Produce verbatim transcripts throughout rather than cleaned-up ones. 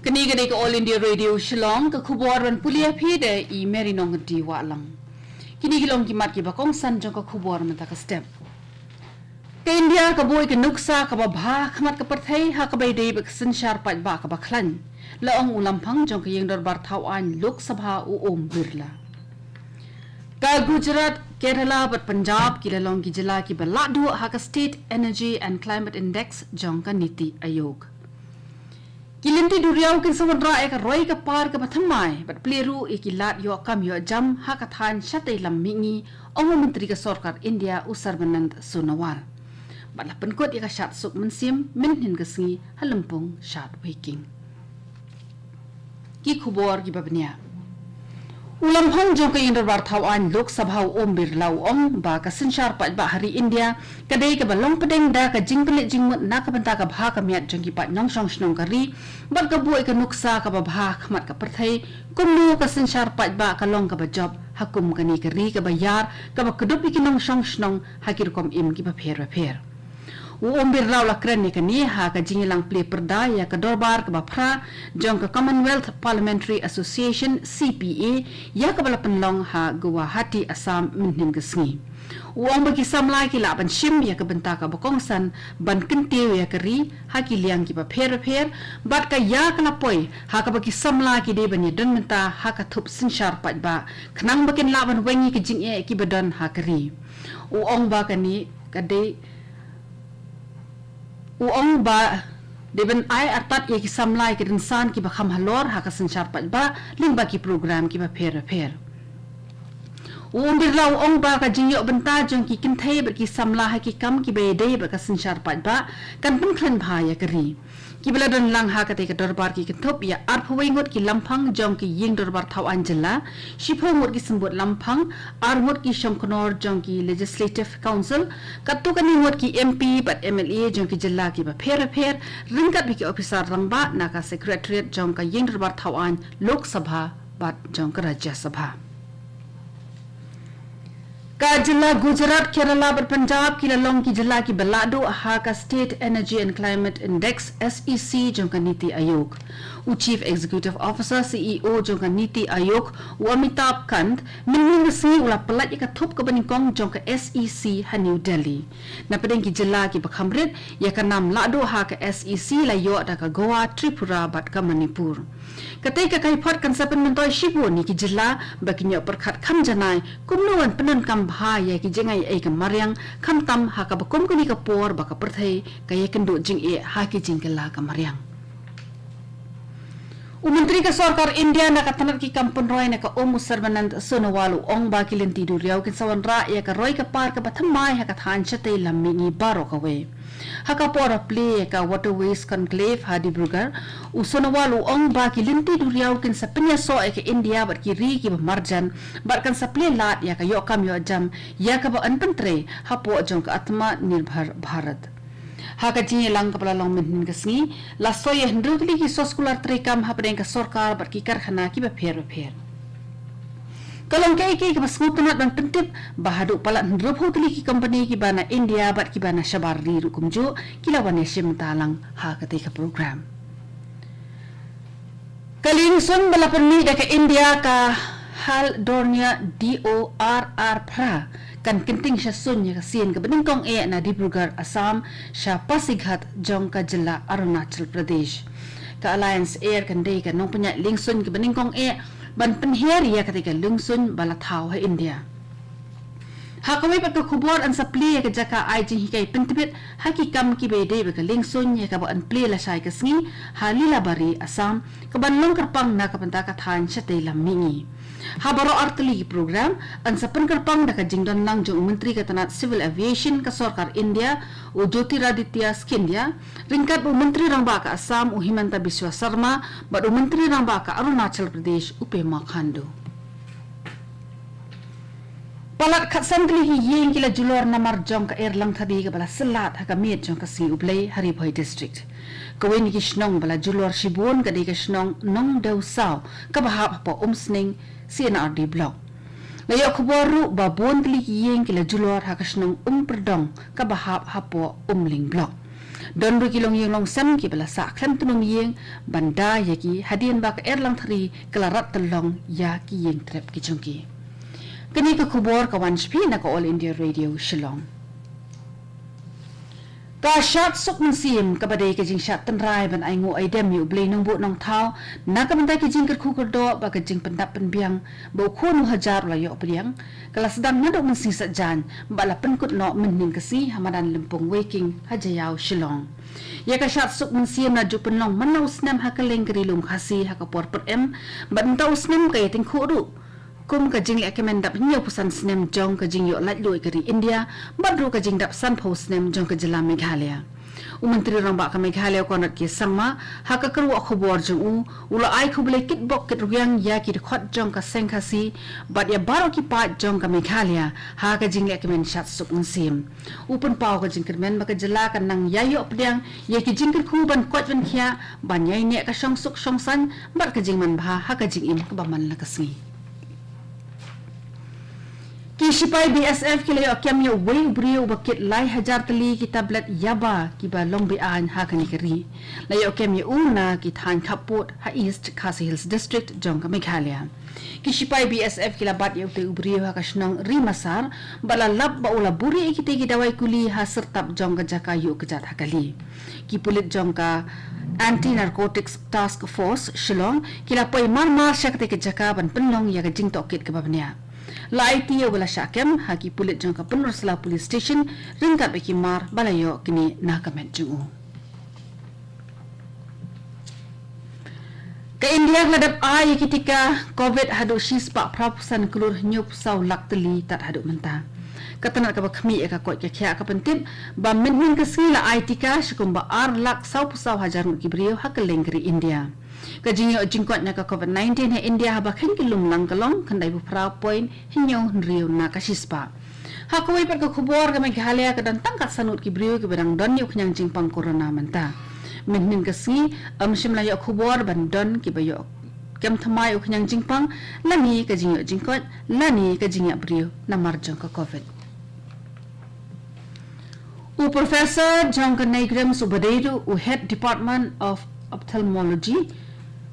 Kane ka dei ka All India Radio Shillong, ka khubor ban pule ïa phi da i Mary Nongkynti Wahlang. Kine ki long ki mat kiba kongsan jong ka khubor mynta ka step. Ka India ka buh ïa ka nuksa kaba bha ha khmat ka pyrthei ha kaba ïadei bad ka synshar paidbah kaba khlaiñ, la ong u Lamphang jong ka Ïing Dorbar Thaw Aiñ Lok Sabha u Om Birla. Ka Gujarat, Kerala bad Punjab ki la long ki jylla kiba lah duh ha ka State Energy and Climate Index jong ka NITI Aayog. Ki lynti duriaw kin sa wanrah ïa ka roi ka par kaba thymmai bad plie ruh ïa ki lad ïoh kam ïoh jam ha ka thaiñ shatei lam mihngi, ong u Myntri ka Sorkar India u Sarbanand Sonowal. Bad la pynkut ïa ka shad suk mynsiem mynhynnin ka sngi ha lympung Shad Weiking. Ki khubor kiba bniah. U Lamphang jong ka Ïing Dorbar Thaw Aiñ Lok Sabha u Om Birla u ong ba ka synshar paidbah ha ri India ka dei kaba long pdeng da ka jingpynleit jingmut na ka bynta ka bha ka miat jong ki paid nongshong shnong ka ri, bad ka buh ïa ka nuksa kaba bha ha khmat ka pyrthei kumno ka synshar paidbah ka long kaba jop ha kum kane ka ri kaba ïar, kaba kdup ïa ki nongshong shnong ha ki rukom im kiba pher ba pher. U Om Birla u la kren ïa kane ha ka jingïalang plie pyrda ïa ka dorbar kaba phra jong ka Commonwealth Parliamentary Association, C P A, ïa kaba la pynlong ha Guwahati, Assam, mynhynnin ka sngi. U ong ba ki samla ki lah ban shim ïa ka bynta kaba kongsan ban kyntiew ïa ka ri ha ki liang kiba pher ba pher, bad ka ïa ka la poi ha kaba ki samla ki dei ban ïadon bynta ha ka thup synshar paidbah khnang ba kin lah ban weng ïa ki jingeh kiba don ha ka ri. U ong ba kane ka dei U ong ba dei ban ai artat ïa ki samla ïa ki rynsan kiba kham halor ha ka synshar paidbah lyngba ki program kiba pher ba pher. U Om Birla u ong ba ka jingïoh bynta jong ki kynthei bad ki samla ha ki kam kiba ïadei bad ka synshar paidbah kan pynkhlaiñ bha ïa ka ri. Kiba la don lang ha katei ka dorbar ki kynthup ïa arphew wei ngut ki Lamphang jong ki Ïing Dorbar Thaw Aiñ Jylla, shiphew ngut ki Symbud Lamphang, ar ngut ki Shongknor jong ki Legislative Council, katto katne ngut ki M P bad M L A jong ki jylla kiba pher ba pher, ryngkat bad ki ophisar rangbah na ka Secretariat jong ka Ïing Dorbar Thaw Aiñ Lok Sabha bad jong ka Rajya Sabha. Ka jylla Gujarat, Kerala bad Punjab ki la long ki jylla kiba lah duh ha ka State Energy and Climate Index, S E C, jong ka NITI Aayog. U Chief Executive Officer, C E O, jong ka NITI Aayog, u Amitabh Kant, mynhynnin ka sngi u la pyllait ïa ka thup kaba nyngkong jong ka S E C ha New Delhi. Na pdeng ki jylla kiba kham rit, ïa ka nam lah duh ha ka S E C la ïoh da ka Goa, Tripura bad ka Manipur. Katei ka kaiphod kan sa pynmyntoi shibun ïa ki jylla ba kin ïoh pyrkhat kham janai kumno ban pyndonkam bha ïa ki jingai ei ka mariang, khamtam ha kaba kum kane ka por ba ka pyrthei ka ïakynduh jingeh ha ki jingkylla ka mariang. U Myntri ka Sorkar India na ka tnat ki kam pynroi na ka um, u Sarbanand Sonowal, u ong ba ki lynti duriaw kin sa wanrah ïa ka roi ka par kaba thymmai ha ka thaiñ shatei lam mihngi baroh kawei. Ha ka por ba plie ïa ka Waterways Conclave ha Dibrugarh, u Sonowal u ong ba ki lynti duriaw kin sa pynïasoh ïa ka India bad ki ri kiba marjan, bad kan sa plie lad ïa ka ïoh kam ïoh jam ïa kaba yn pyntrei hapoh jong ka Atmanirbhar Bharat. Ha ka jingïalang kaba la long mynhynnin ka sngi, la soi ïa hynriew tylli ki soskular treikam hapdeng ka sorkar bad ki karkhana kiba pher ba pher. Ka long kaei kaei kaba sngewtynnat ban pyntip ba haduh palat hynriewphew tylli ki kompani kiba na India bad kiba na shabar ri ruh kumjuh ki la wan ïashim bynta lang ha katei ka program. Ka liengsuiñ ba la pynmih da ka India, ka Haldornia D O R R phra, kan kynting sha suiñ ïa ka sien kaba nyngkong eh na Dibrugarh, Assam, sha Pasighat jong ka jylla Arunachal Pradesh. Ka Alliance Air kan dei ka nongpynïaid liengsuiñ kaba nyngkong eh ban pynhiar ïa katei ka liengsuiñ ba la thaw ha India. Ha kawei pat ka khubor, yn sa plie ïa ka jaka ai jinghikai pyntbit ha ki kam kiba ïadei bad ka liengsuiñ ïa kaba yn plie lashai ka sngi ha Lilabari, Assam, kaban long kyrpang na ka bynta ka thaiñ shatei lam mihngi. Ha baroh artylli ki program, yn sa pynkyrpang da ka jingdon lang jong u Myntri ka tnat Civil Aviation ka Sorkar India, u Jyotiraditya Scindia, ryngkat u Myntri Rangbah ka Assam, u Himanta Biswa Sarma, bad u Myntri Rangbah ka Arunachal Pradesh, u Pema Khandu. Palat khatsan tylli ki ïing ki la julor namar jong ka er langthade kaba la syllat ha ka miet jong ka sngi U Blei ha Ri Bhoi District. Kawei na ki shnong ba la julor shibun ka dei ka shnong Nongdewsaw kaba hap hapoh Umsning C and R D Block. La ïoh khubor ruh ba bun tylli ki ïing ki la julor ha ka shnong Umpyrdong kaba hap hapoh Umling Block. Don ruh ki longïing longsem kiba la sah khlem tnum ïing ban da ïa ki hadien ba ka Erlangthari ka la rat tyllong ïa ki ïing trep ki jong ki. Kane ka khubor ka wan sha phi na ka All India Radio Shillong. Ka shad suk mynsiem kaba dei ka jingshad tynrai ban ai nguh ai dem ïa U Blei Nongbuh Nongthaw na ka bynta ki jingkyrkhu kyrdoh bad ka jingpyndap pynbiang ba u khun u hajar u la ïoh pdiang, ka la sdang naduh mynsngi Saitjaiñ bad la pynkut noh mynhynnin ka sngi ha madan Lympung Weiking ha Jaïaw, Shillong. Ïa ka shad suk mynsiem la ju pynlong man la u snem ha kylleng ka Ri Lum Khasi ha ka por pyrim bad mynta u snem ka ïatyngkhuh ruh kum ka jingleh kmen dap hynñiewphew san snem jong ka jingïoh laitluid ka ri India bad ruh ka jingdap sanphew snem jong ka jylla Meghalaya. U Myntri Rangbah ka Meghalaya, u Conrad K Sangma, ha ka kyrwoh khubor jong u, u la ai khublei kitbok kitrwiang ïa ki dkhot jong ka Seng Khasi bad ïa baroh ki paid jong ka Meghalaya ha ka jingleh kmen shad suk mynsiem. U pynpaw ka jingkyrmen ba ka jylla kan nang ïai ïoh pdiang ïa ki jingkyrkhu ban koit ban khiah ban ïai neh ka shongsuk shongsaiñ bad ka jingmanbha ha ka jingim kaba man la ka sngi. Ki shipai B S F ki la ïoh kem ïa uwei u briew uba kit lai hajar tylli ki tablet yaba kiba long be-aiñ ha kane ka ri. La ïoh kem ïa u na ki thaiñ khappud ha East Khasi Hills District jong ka Meghalaya. Ki shipai B S F ki la bat ïa utei u briew ha ka shnong Rimasar bad la lap ba u la buhrieh ïa kitei ki dawai kuli ha syrtap jong ka jaka ïuh kjat ha kali. Ki pulit jong ka Anti Narcotics Task Force Shillong ki la poi mar mar sha katei ka jaka ban pynlong ïa ka jingtohkit kaba bniah. La aiti ïa uba la shah kem ha ki pulit jong ka Pynursla Police Station ryngkat bad ki mar ba la ïoh kine na ka met jong u. Ka India ka la dep ai ïa ki tika Covid haduh shispah phra phew san klur hynñiew phew saw lak tylli tad haduh mynta. Ka tnat kaba khmih ïa ka koit ka khiah ka pyntip ba mynhynnin ka sngi la ai tika sha kumba ar lak saw phew saw hajar ngut ki briew ha kylleng ka ri India. Ka jingïoh jingkoit na ka Covid nineteen ha India haba kheiñ ki lum lang ka long khyndai phew phra point hynñiew hynriew na ka shispah. Ha kawei pat ka khubor, ka Meghalaya ka don tang kat san ngut ki briew kiba dang don ïa u khñiang jingpang corona mynta. Mynhynnin ka sngi ym shym la ïoh khubor ban don kiba ïoh kem thymmai u khñiang jingpang lane ka jingïoh jingkoit lane ka jingïap briew namar jong ka Covid. U Professor jong ka NEIGRIHMS uba dei ruh u Head Department of Ophthalmology,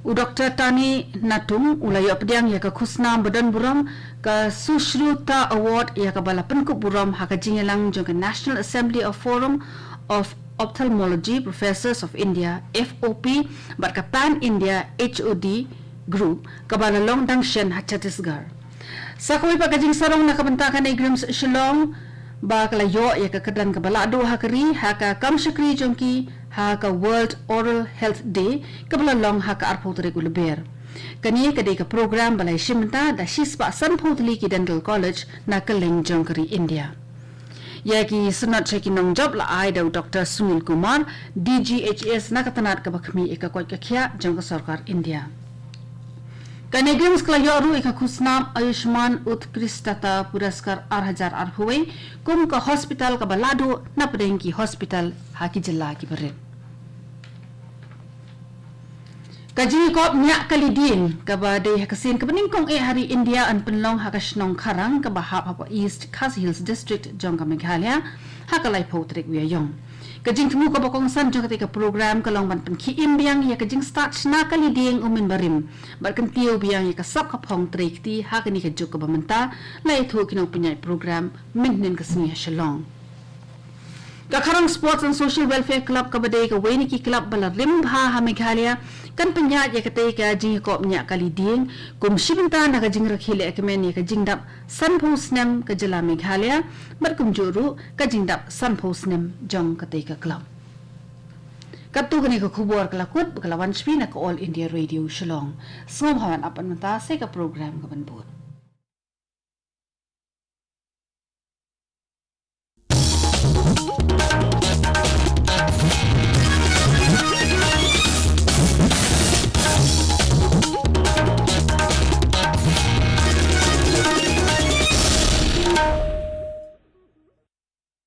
u Doktor Tani Natung, u la ïoh pdiang ïa ka khusnam ba don burom ka Sushruta Award ïa kaba la pynkup burom ha ka jingïalang jong ka National Assembly of Forum of Ophthalmology Professors of India, F O P, bad ka Pan India H O D Group kaba la long dang shen ha Chhattisgarh. Sa kawei pat ka jingsarong na ka bynta ka NEIGRIHMS Shillong ba ka la ïoh ïa ka kyrdan kaba lahduh ha ka ri ha ka kam shakri jong ki ha ka World Oral Health Day kaba la long ha ka arphew tarik u Lber. Kane ka dei ka program ba la ïashim bynta da shispah sanphew tylli ki dental college na kylleng jong ka ri India. Ïa ki sanad sha ki nongjop la ai da u Doktor Sunil Kumar, D G H S, na ka tnat kaba khmih ïa ka koit ka khiah jong ka sorkar India. Ka NEIGRIHMS ka la ïoh ruh ïa ka khusnam Ayushman Utkrishtata Puraskar ar hajar arphew wei kum ka hospital kaba lahduh napdeng ki hospital ha ki jylla kiba rit. Ka jingïakop ñiah kali dieng kaba dei ha ka sien kaba nyngkong eh ha ri India yn pynlong ha ka shnong Kharang kaba hap hapoh East Khasi Hills District jong ka Meghalaya ha ka laiphew tarik u Ïaïong. Ka jingthmu kaba kongsan jong katei ka program ka long ban pynkhie im biang ïa ka jingstad shna kali dieng u mynbarim bad kyntiew biang ïa ka sap ka phong trei kti ha kane ka juk kaba mynta, la ïathuh ki nongpynïaid program mynhynnin ka sngi ha Shillong. Ka Kharang Sports and Social Welfare Club kaba dei kawei na ki club ba la rim bha ha Meghalaya kan pynïaid ïa katei ka jingïakop ñiah kali dieng kum shi bynta na ka jingrakhe lehkmen ïa ka jingdap sanphew snem ka jylla Meghalaya bad kumjuh ruh ka jingdap sanphew snem jong katei ka club. Katto kane ka khubor ka la kut ba ka la wan sha phi na ka All India Radio Shillong. Sngewbha ban ap mynta sa ka program kaban bud.